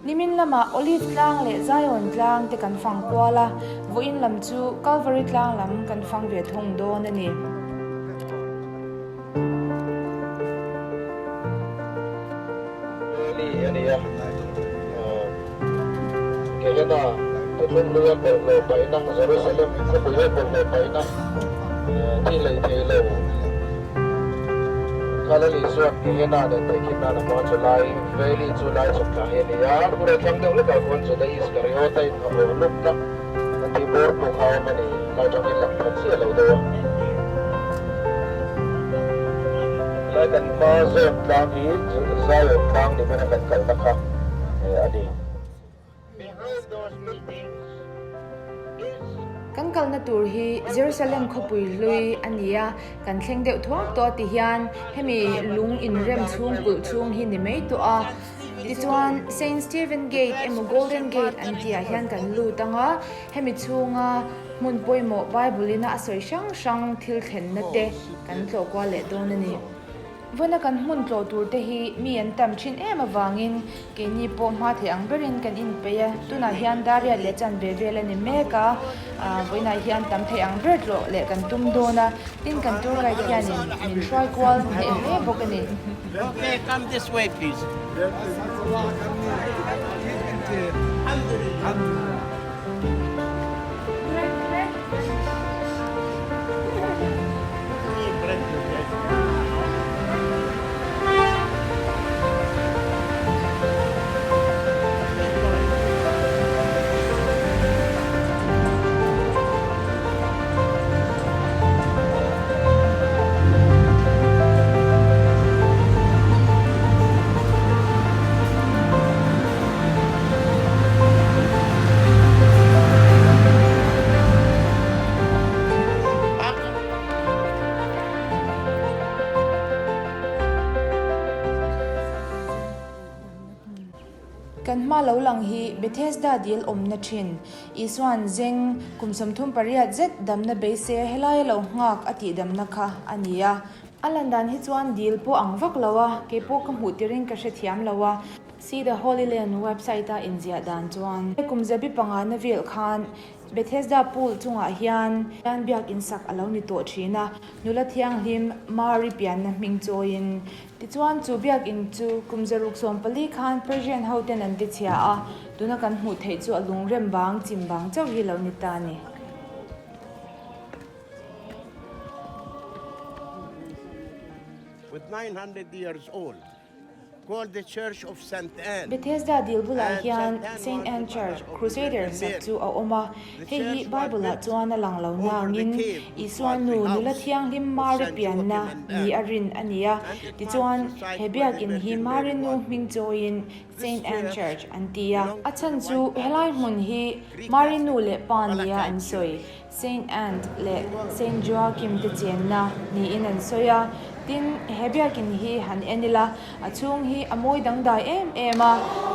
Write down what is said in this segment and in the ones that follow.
Nimin lamah Olive tlang leh Zion tlang te kan fang kual a, vawiin lam chu Calvary tlang lam kan fang ve thung dawn a ni. Eli a ni a, Gehenna thuthlung luia bawlhhlawh paihna, Jerusalem khawpuia bawlhhlawh paihna thi hlei thei lo Galilee chuan Gehenna nen tehkhin nan a hmang a, chulai Valley chu lai chhuk thla hi a ni a, hmun a thlang deuh hlekah khuan Juda Iskariota in a awh lupna an tih bawr pawh kha a awm a ni, lai tang hi lang pha chiah lo deuh a. Helai kan hma zawn tlang hi Zion tlang ni hmuna kan kalna kha a ni. Kan kalna tur hi Jerusalem khawpui hlui a ni a, kan thleng deuh thuak tawh ti hian hemi lung inrem chhung kulh chhung hi ni mai tawh a. Tichuan Saint Stephen Gate emaw Golden Gate an tihah hian kan lut ang a, hemi chhunga hmun pawimawh Bible ina a sawi hrang hrang thil thlenna te kan tlawh kual leh dawn a ni. Vawiina kan hmun tlawh tur te hi mi an tam thin em avangin keini pawh hma thei ang berin kan inpeih a, tunah hian Dariat leh Chanve vel a ni mek a, vawiinah hian tam thei ang ber tlawh leh kan tum dawn a, tin kan tour guide hianin min hruai kual hneh hle bawk a ni. Okay, come this way please. Kan hma lo lang hi Bethesda dil awmna thin Isuan zeng kum 38 zet damna beisei a helai a lo nghak a tih damna kha a ni a. A lan dan hi chuan dil pawh ang vak lo a, kei pawh ka hmuh tirin ka hrethiam lo a. See the Holy Land website a inziah dan chuan kum zabi panga na vel khan Bethesda pool chungah hian hian biakin sak a lo ni tawh thin a, nula thianghlim Mary pianna hming chawiin. Tichuan chu biakin chu kum 614 khan Persian hoten an tichhia a, tuna kan hmuh theih chu a lungrem bang chim bang chauh hi lo ni ta a ni. With 900 years old. Called the Church of Saint Anne. Bethesda dil bulah hian Saint Anne Church, Crusader sak chu a awm a. Hei hi Bible-ah chuan a lang lo nangin Isua nu nula thianghlim Mary pianna ni a rin a ni a. Tichuan, he biakin hi Mary nu hming chawiin Saint Anne Church an ti a. A chhan chu helai hmun hi Mary nu leh pa nia an sawi. Saint Anne leh Saint Joachim te chenna niin an sawi a, tin he biakin hi han en ila a chhung hi a mawi dangdai em em a,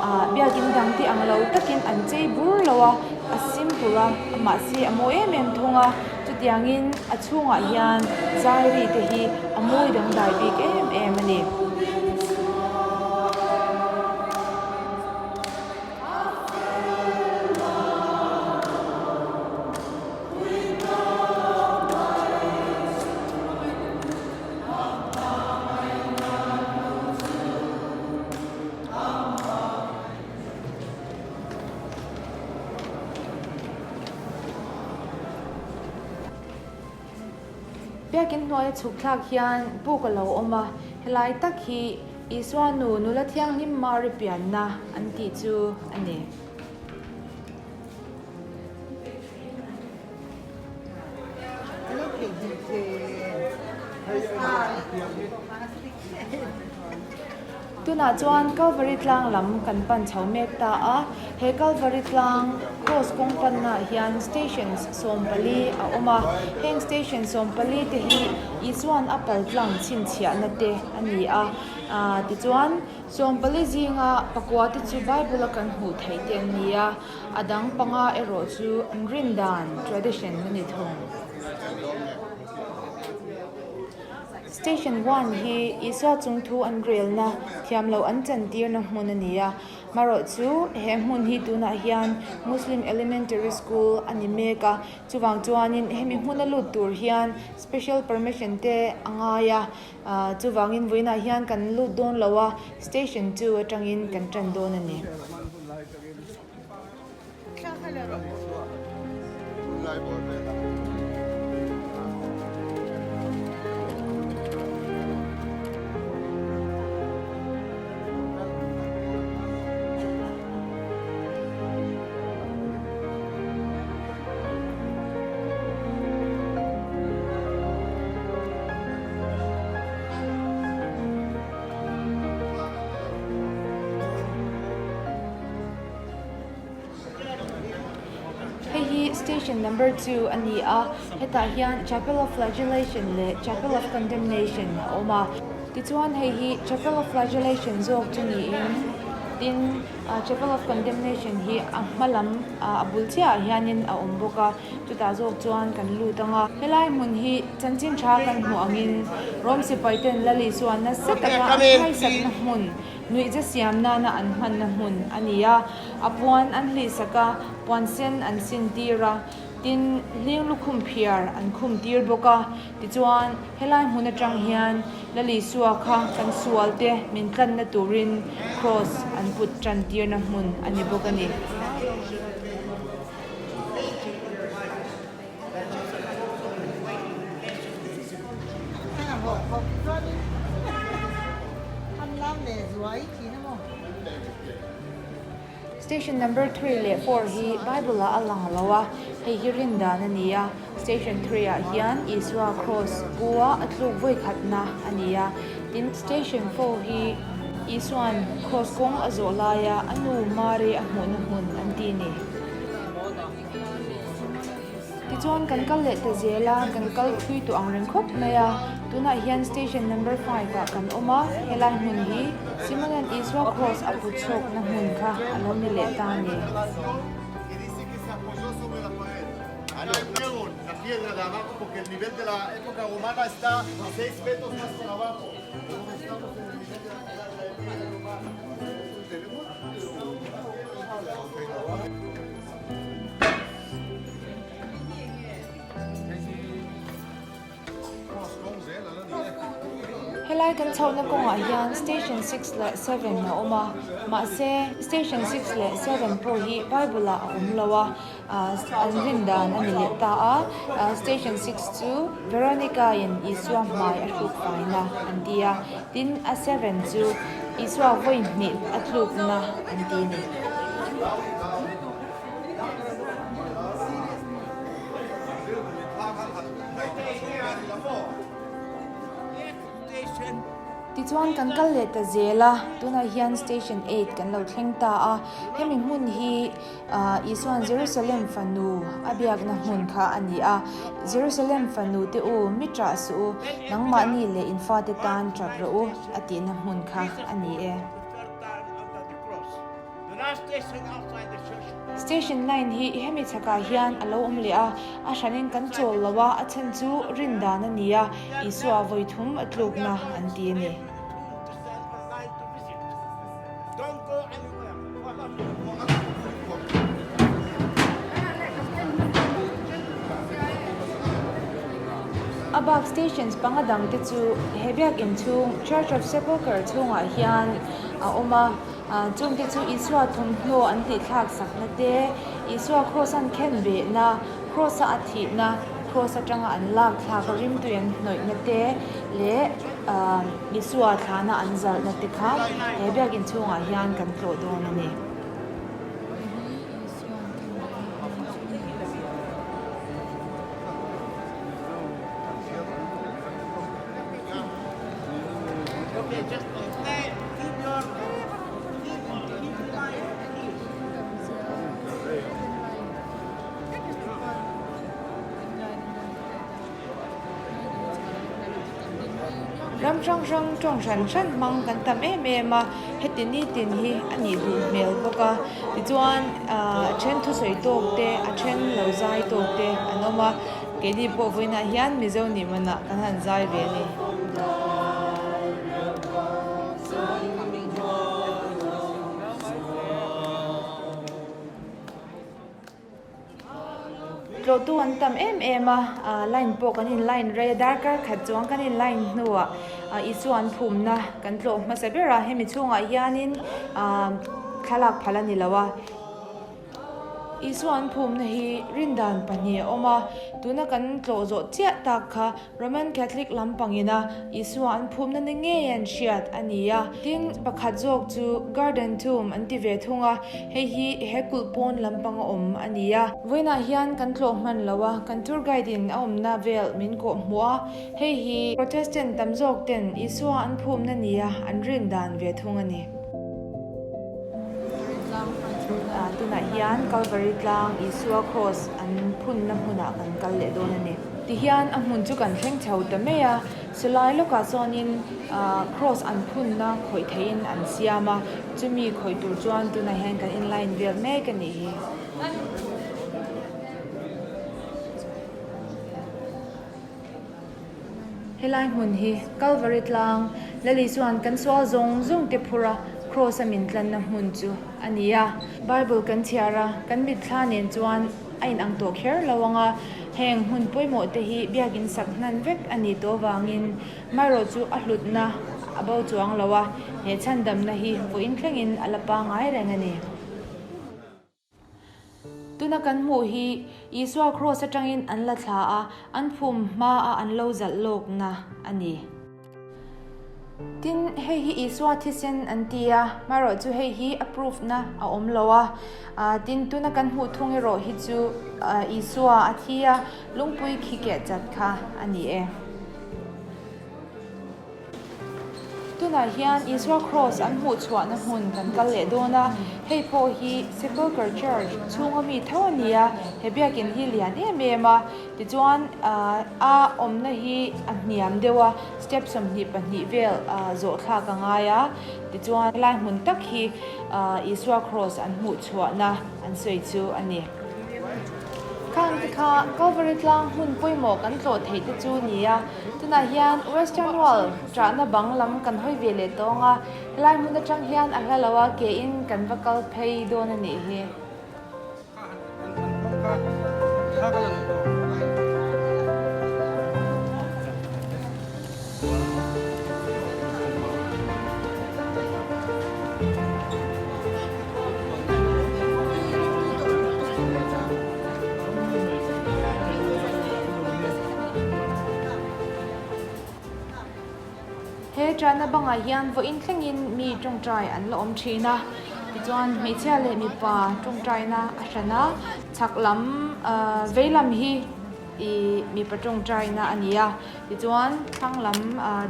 ah biakin dang te ang lo takin an chei bur lo a, a simple a, mahse a mawi em em thung a, chutiangin a chhungah hian zai ri te hi a mawi dangdai bik em em a ni. Biakin hnuaia chhuk thlak hian puk a lo awm a, helai tak hi Isua nu nula thianghlim Mari pianna an tih chu a ni. Tunah chuan Calvary tlang lam kan pan chho mek ta a, he Calvary tlang cross kawng pannaah hian stations 14 a awm a, heng station 14 te hi Isua'n a pal tlang chhinchhiahna te a ni a, tichuan 14 zinga pakua te chu Bible a kan hmuh theih te an ni a, a dang panga erawh chu an rin dan, tradition, a ni thung. Station one hi Isua chung thu an relna, thiam loh an chantirna hmun a ni a. Marawh chu he hmun hi tunah hian Muslim Elementary School a ni mek a, chuvang chuanin hemi hmuna lut tur hian special permission te a ngai a, chuvangin vawiinah hian kan lut dawn lo a, station chu atangin kan tan dawn a ni. Hei hi station number 2 a ni a, hetah hian Chapel of Flagellation leh Chapel of Condemnation a awm a. Tichuan hei hi Chapel of Flagellation zawk chu niin tin Chapel of Condemnation hi a hma lam a bul chiahah hianin a awm bawk a, chutah zawk chuan kan lut ang a. Helai hmun hi chanchin tha kan hmuh angin Rome sipai ten Lali chuan nasa taka a hmaisakna hmun Nuihza siam nana an hmanna hmun a ni a, a puan an hlihsak a, puan sen an sin tir a, tin hling lukhum phiar an khum tir bawk a. Tichuan, helai hmun atang hian Lalisua kha kan sual te min tlanna turin kraws an put tan tirna hmun a ni bawk a ni. Station number 3 leh 4 hi Bible ah a lang lo a, hei hi rin dan a ni a. Station 3 ah hian Isua cross pu a a tluk vawi khatna a ni a. Tin, Station 4 hi Isua'n cross kawng a zawh laia a nu Mari a hmuhna hmun an ti a ni. Tichuan kan kal leh ta zel a, kan kal thui tawh ang reng khawp mai a, tunah hian station number 5 ah kan awm a, helai hmun hi Simona'n Isua cross a put chhawkna hmun kha a lo ni leh ta a ni. Helai kan chhohna kawngah hian station 6 leh 7 a awm a, mahse station 6 leh 7 pawh hi Bible ah a awm lo a, an rin dan a ni leh ta a, station 6 chu Veronica in Isua hmai a hruk faina an ti a, tin a 7 chu Isua vawi hnih a tlukna an ti a ni. Tichuan kan kal leh ta zel a, tunah hian station 8 kan lo thleng ta a, hemi hmun hi Isua'n Jerusalem fanu a biakna hmun kha a ni a, Jerusalem fanu te u, mi ṭah suh u, nangmahni leh in fate tan ṭap rawh u a tihna hmun kha a ni e. Station 9 hi hemi chhakah hian a lo awm leh a, a hranin kan chawl lo a, a chhan chu rin dan a ni a, Isua vawi thum a tlukna an ti a ni. A bak stations panga dangte chu he biakinn chhung Church of Sepulchre chhungah hian a awm a. Chungte chu Isua thawmhnaw an tihthlak sakna te, Isua kraws an khen behna, kraws-a a thihna, kraws atanga an lak thlak rimtui an hnawihna te leh Isua thlana an zalhna te kha he biakinn chhungah hian kan tlawh dawn a ni. Ram hrang hrang tawng hran hran hmang kan tam em em a, heti nitin hi a nih duh hmel bawk a, tichuan ahh a then thusawi tawk te a then lo zai tawk te an awm a, keini pawh vawiinah hian Mizo nih manah kan han zai ve a ni. Tlawhtu an tam em em a, line pawh kan in line rei a, darkar khat chuang kan in line hnuah Isua an phumna kan tlawh hmasa ber a, hemi chhungah hianin thlalak phal a ni lo a. Isua an phumna hi rindan pahnih a awm a, tuna kan tlawh zawh chiah tak kha Roman Catholic lampangina Isua an phumna ni ngei an hriat a ni a. Tin, pakhat zawk chu Garden Tomb an ti ve thung a, hei hi he kulh pawn lampang a awm a ni a. Vawiinah hian kan tlawh hman lo a, kan tour guide in a awmna vel min kawh hmuh a, hei hi Protestant tam zawk ten Isua an phumna nia an rin dan ve thung a ni. Tunah hian Calvary tlang Isua Cross an phunna hmunah kan kal leh dawn a ni. Tihian a hmun chu kan thleng chho ta mai a, silai lawkah chuanin Cross an phunna khawih theihin an siam a, chumi khawih tur chuan tunah hian kan in line vel mek a nih hi. Helai hmun hi Calvary tlang Lali chuan kan sual zawng zawng te phur a, Cross a min tlanna hmun chu a ni a. Bible kan chhiar a, kan mitthla nen chuan a inang tawh kher lo ang a, heng hmun pawimawh te hi biakin sak hnan vek a ni tawh vangin marawh chu a hlutna a bo chuang lo a, he chhandamna hi vawiin thlengin a la pangai reng a ni. Tuna kan hmuh hi Isua kraws atangin an la thla a, an phum hmaa an lo zalh lawkna a ni. Tin, hei hi Isua thisen an ti a, marawh chu hei hi a proof na a awm lo a. Tin, tuna kan hmuh thung erawh hi chu Isua a thi a, lungpui khi keh chat kha a ni e. Tunah hian Isua Kraws an hmuh chhuahna hmun kan kal leh dawn a, hei pawh hi Sepulchre Church chhunga mi tho a ni a, he biakin hi lian em em a, tichuan a awmna hi a hniam deuh a, step 22 vel zawh thlak a ngai a, tichuan helai hmun tak hi Isua Kraws an hmuh chhuahna an sawi chu a ni. Khang te kha Calvary tlang hmun pawimawh kan tlawh theih te chu ni a, tunah hian Western Wall ṭahna bang lam kan hawi ve leh tawng a, helai hmun aṭang hian a hla lo a, ke in kan va kal phei dawn a nih hi. He ṭahna bangah hian vawiin thlengin mi ṭawngṭai an la awm ṭhin a, tichuan hmeichhia leh mipa ṭawngṭaina a hran a, chhak lam vei lam hi ih mipa ṭawngṭaina a ni a, tichuan thlang lam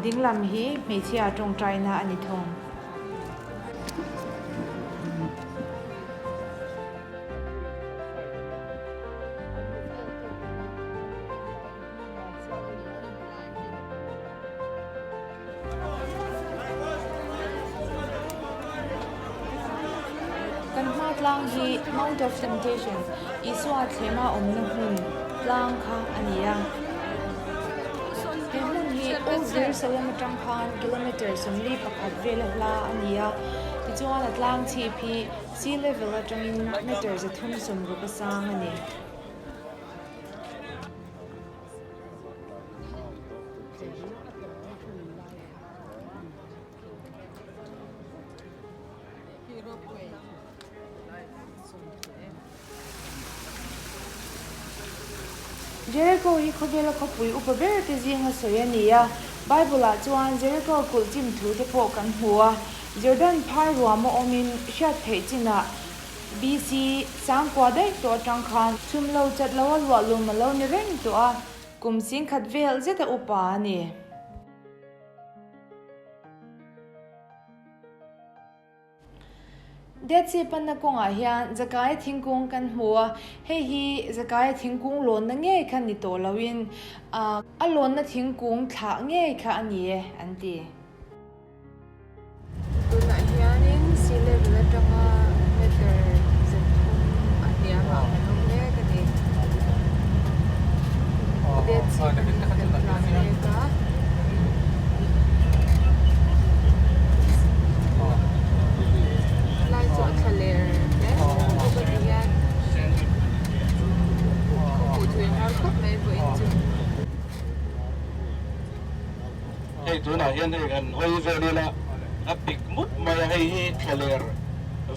ding lam hi hmeichhia ṭawngṭaina a ni thung. Kan hma tlang hi Mount of Temptation, Isua thlema awmna hmun tlang kha a ni a. He hmun hi Old Jerusalem atang khan kilometre 41 vela hla a ni a, tichuan a tlang chhip hi sea level atangin metre 360 a sang a ni. Jericho hi khawvela khawpui upa ber te zinga sawi a ni a. Bible-ah chuan Jericho kulh chim thu te pawh kan hmu a. Jordan phai ruam a awmin hriat theih chinah BC sangkua daih tawh atang khan chhum lo chat lo a luah lum a lo ni reng tawh a, kum singkhat vel zeta upa a ni. Dead Sea panna kawngah hian Zakaia thingkung kan hmu a, hei hi Zakaia thingkung lawnna ngei kha ni tawh loin a lawnna thingkung thlah ngei kha a ni e an ti. Tunah hianin sea level atanga meter 300 a hniamah kan awm mek a ni. Dead Sea panin kan tlan mek a. Lai chu a thla ler hle bawk a ti hian khaw hmuh theih. Tunah hian hei han hawi vel ila a pik mup mai a, hei hi thlaler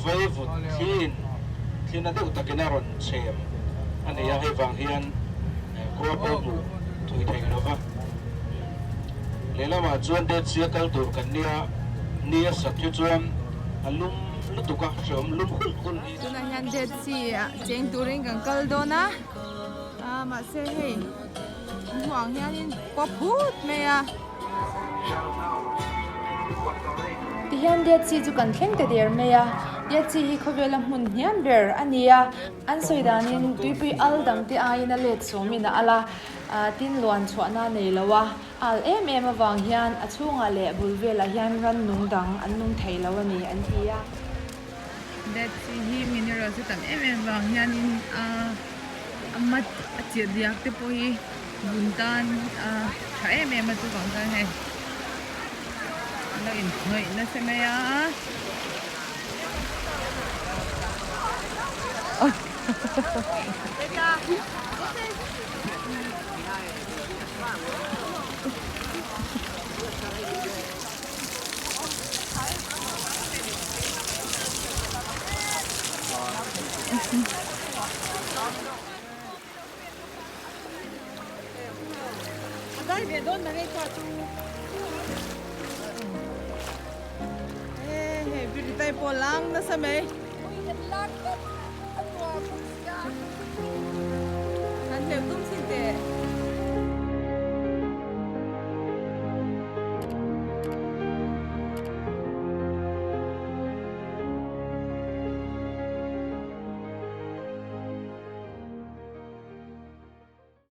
vaivut thliin thlina deuh takin a rawn chhem a ni a, hei vang hian khua pawh hmuh thui thei lo va. Lehlamah chuan Dead Sea kal tur kan nia, ni a sat hi chuan a lum lutuk a, hreawm lum hulh hulh hi. Tunah hian Dead Sea ah cheng turin kan kal dawn a, mahse hei. Hmuh ang hianin pawp phut mai a. Tihian Dead Sea chu kan thleng ta der mai a, Dead Sea hi khawvela hmun hniam ber a ni a, an sawi danin tuipui al dangte aiin a let sawmin a al a, tin luan chhuahna a nei lo a, a al em em avang hian a chhungah leh bul velah hian rannung dang an nung thei lo a ni an ti a. Dead Sea hi minerals a tam em em vang hianin a. A mat a chirh diak te pawh hi vun tan a tha em em a chuvang chuan hei an lo inhnawih nasa mai a.